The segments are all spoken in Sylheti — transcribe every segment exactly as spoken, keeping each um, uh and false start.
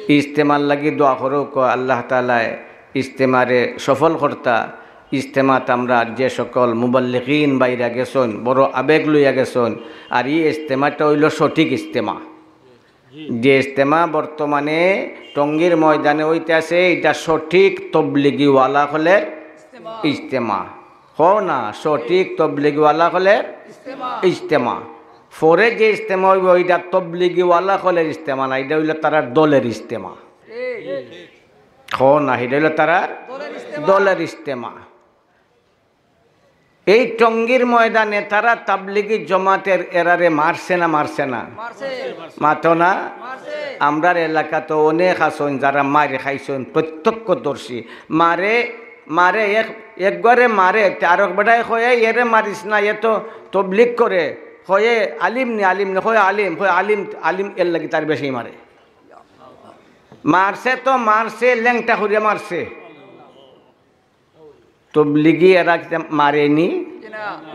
ইজতেমার লাগি দোয়া করউক, আল্লাহ তাআলায় ইজতেমারে সফল করতা। ইজতেমাত আমরার যে সকল মুবাল্লিগিন বাইরা গেছইন, বড় আবেগ লইয়া গেছইন, আর ই ইজতেমাটা অইলো সঠিক ইজতেমা। যে ইজতেমা বর্তমানে টঙ্গীর ময়দানে অইতাছে, ইটা সঠিক তবলিগিওয়ালা অকলের ইজতেমা। কও না, সঠিক তবলিগিওয়ালা অকলের ইজতেমা। পরে যে ইজতেমা অইবো, ইটা তবলিগিওয়ালা অকলের ইজতেমা না, ইটা অইলো তারার দলের ইজতেমা। কও না, ইটা অইলো তারার দলের ইজতেমা। এই টঙ্গীর ময়দানে তারা তাবলিগি জমাতের এরারে মারছে না, মারছে না? মাতো না? আমরার এলাকাত অনেক আছইন যারা মার খাইছইন, প্রত্যক্ষদর্শী। মারে, মারে এক, একবারে মারে, তে আরক বেটায় কয়, "এরে মারিস না, এ তো তবলিগ করে।" কয়, "আলিম নি, আলিম নি?" কয়, "আলিম।" কয়, "আলিম, আলিম, এর লাগি তার বেশি মারে।" মারছে তো মারছে, লেংটা করিয়া মারছে। তবলিগি এরা কিতা মারেনি?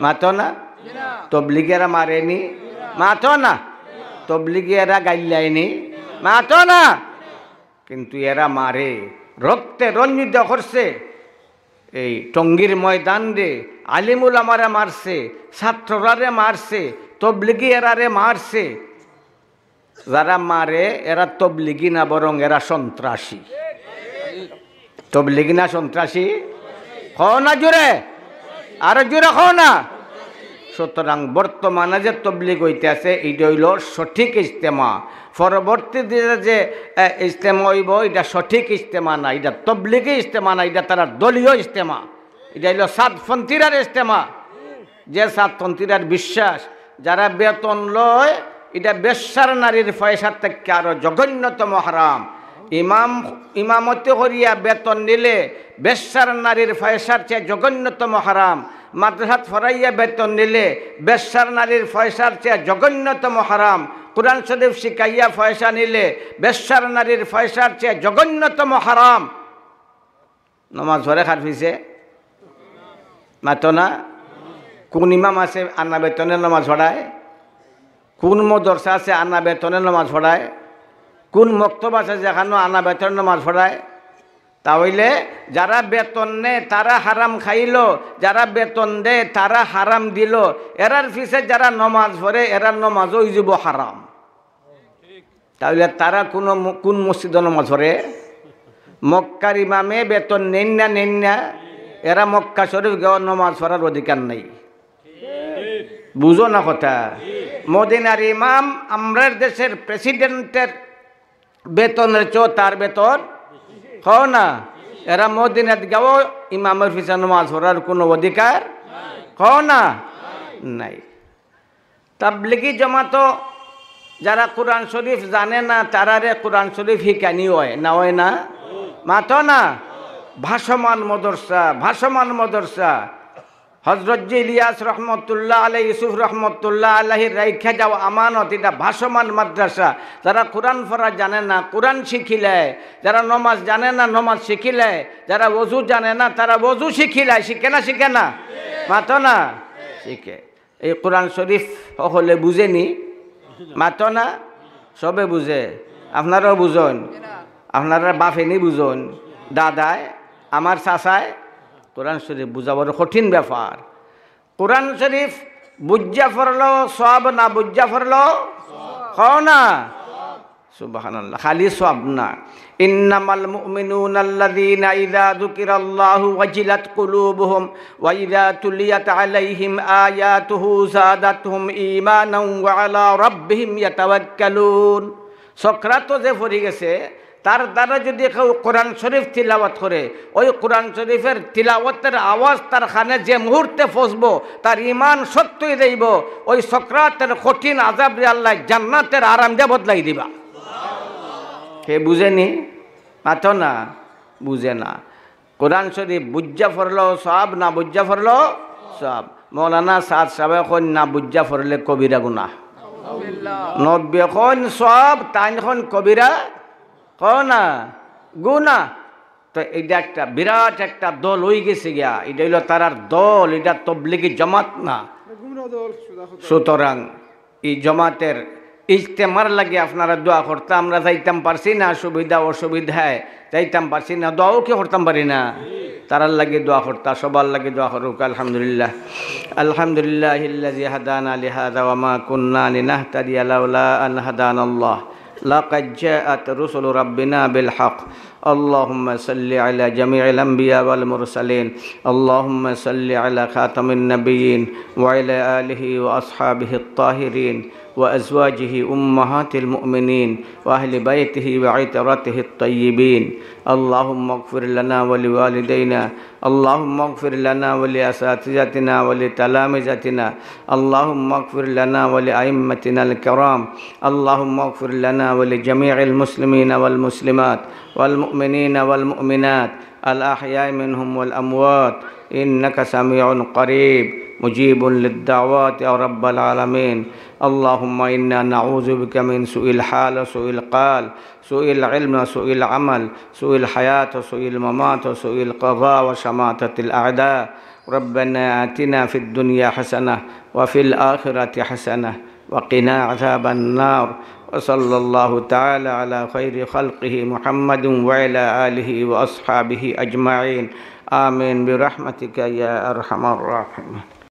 মাতো না? তবলিগি এরা মারেনি? মাতো না? তবলিগি এরা গাইল্লায়নি? মাতো না? কিন্তু এরা মারে, রক্তে রঞ্জিত করছে। এই টঙ্গীর ময়দানরে আলিম উলামারে মারছে, ছাত্ররারে মারছে, তবলিগি এরারে মারছে। যারা মারে, এরা তবলিগি না, বরং এরা সন্ত্রাসী। তবলিগি না সন্ত্রাসী? কও না জোরে, আরো জোরে কও না। সুতরাং বর্তমানে যে তবলিগ অইতাছে, ইটা অইলো সঠিক ইজতেমা। পরবর্তী দিনে যে, এ, ইজতেমা অইবো, ইটা সঠিক ইজতেমা না, ইটা তবলিগি ইজতেমা না, ইটা তারার দলীয় ইজতেমা। ইটা অইলো সাতপন্থীরার ইজতেমা। যে সাতপন্থীরার বিশ্বাস, যারা বেতন লয়, ইটা বেশ্যার নারীর পয়সার থাকি আরো জঘন্যতম হারাম। ইমাম, ইমামতি করিয়া বেতন নিলে বেশ্যার নারীর পয়সার চেয়ে জঘন্যতম হারাম। মাদ্রাসাত পড়াইয়া বেতন নিলে বেশ্যার নারীর পয়সার চেয়ে জঘন্যতম হারাম। কোরআন শরীফ শিখাইয়া পয়সা নিলে বেশ্যার নারীর পয়সার চেয়ে জঘন্যতম হারাম। নমাজ পড়ে কার পিছে? মাতো না? কোন ইমাম আছে আনা বেতনে নমাজ পড়ায়? কোন মদরসা আছে আনা বেতনে নমাজ পড়ায়? কোন মক্তব আছে যেখানো আনা বেতনে নমাজ পড়ায়? তা অইলে যারা বেতন নেয়, তারা হারাম খাইলো, যারা বেতন দেয়, তারা হারাম দিলো। এরার পিছে যারা নমাজ পড়ে, এরার নমাজও অইযিবো হারাম। তা অইলে তারা কোন ম-, কোন মসজিদো নমাজ পড়ে? মক্কার ইমামে বেতন নেইন না, নেইন না? এরা মক্কা শরীফ গিয়াও নমাজ পড়ার অধিকার নাই। বুঝো না কথা? মদিনার ইমাম আমরার দেশের প্রেসিডেন্টের বেতনের চেয়েও তার বেতন, কও না? এরা মদিনাত গিয়াও ইমামের পিছে নমাজ পড়ার কোনো অধিকার, কও না, নাই। তাবলিগি জমাতো যারা কোরআন শরীফ জানে না, তারারে কোরআন শরীফ হিকানি অয় না, অয় না? মাতো না? ভাসমান মদরসা, ভাসমান মদরসা। হজরত জি ইলিয়াস রহমতুল্লাহ আলাই, ইউসুফ রহমতুল্লাহ আলাইহির রাইখা যাওয়া আমানত, ইটা ভাসমান মাদ্রাসা। যারা কোরআন পড়া জানে না, কোরআন শিখিলায়। যারা নমাজ জানে না, নমাজ শিখিলায়। যারা ওযু জানে না, তারা ওযু শিখিলায়। শিখে না, শিখে না? মাতো না? শিখে। এই কোরআন শরীফ হকলে বুঝেনি? মাতো না? সবে বুঝে। আপনারাও বুঝইন। আপনারার বাফেনি বুঝইন। দাদায়, আমার চাচায় কোরআন শরীফ বুঝা বড় কঠিন ব্যাপার। কোরআন শরীফ বুঝা পড়লো সওয়াব, না বুঝা পড়লো? কও না। সুবহানাল্লাহ, খালি সওয়াব না। إنما المؤمنون الذين إذا ذكر الله وجلت قلوبهم وإذا تليت عليهم آياته زادتهم إيمانا وعلى ربهم يتوكلون। সকরাতো যে পড়ি গেছে, তার দ্বারা যদি কেউ কোরআন শরীফ তিলাওয়াত করে, ওই কোরআন শরীফের তিলাওয়াতের আওয়াজ তার কানে যে মুহূর্তে পৌঁছবো, তার ইমান শক্ত অই যাইবো, ওই সকরাতের কঠিন আযাবরে আল্লায় জান্নাতের আরাম দিয়া বদলাই দিবা। হে বুঝেনি? মাতো না, বুঝে না। কোরআন শরীফ বুঝা পড়লো সওয়াব, না বুঝা পড়লো সওয়াব। মৌলানা সাদ সাহেব কইন না বুঝা পড়লে কবিরা গুনাহ। নবী কইন সওয়াব, তাইন কইন কবিরা, কও না, গুনাহ। তো ইটা একটা বিরাট একটা দল অই গেছে গিয়া, ইটা অইলো তারার দল, ইটা তবলিগি জমাত না। সুতরাং ই জমাতের ইজতেমার লাগি আপনারা দোয়া করতা, আমরা যাইতাম পারছি না, সুবিধা অসুবিধায় যাইতাম পারছি না, দোয়াও কি করতাম পারি না? তারার লাগি দোয়া করতা, সবার লাগি দোয়া করুক। আলহামদুলিল্লাহ। الحمد لله الذي هدانا لهذا وما كنا لنهتدي لولا أن هدانا الله. لقد جاءت رسل ربنا بالحق. اللهم صل على جميع الأنبياء والمرسلين. اللهم صل على خاتم النبيين وعلى آله وأصحابه الطاهرين وأزواجه أمهات المؤمنين وأهل بيته وعترته الطيبين. اللهم اغفر لنا ولوالدينا. اللهم اغفر لنا ولأساتذتنا ولتلامذتنا. اللهم اغفر لنا ولأئمتنا الكرام. اللهم اغفر لنا ولجميع المسلمين والمسلمات والمؤمنين والمؤمنات الأحياء منهم والأموات، إنك سميع قريب مجيب للدعوات يا رب العالمين. اللهم إنا نعوذ بك من سوء الحال وسوء القال، سوء العلم وسوء العمل، سوء الحياة وسوء الممات وسوء القضاء وشماتة الأعداء. ربنا آتنا في الدنيا حسنة وفي الآخرة حسنة وقنا عذاب النار. وصلى الله تعالى على خير خلقه محمد وعلى آله وأصحابه أجمعين. آمين برحمتك يا أرحم الراحمين.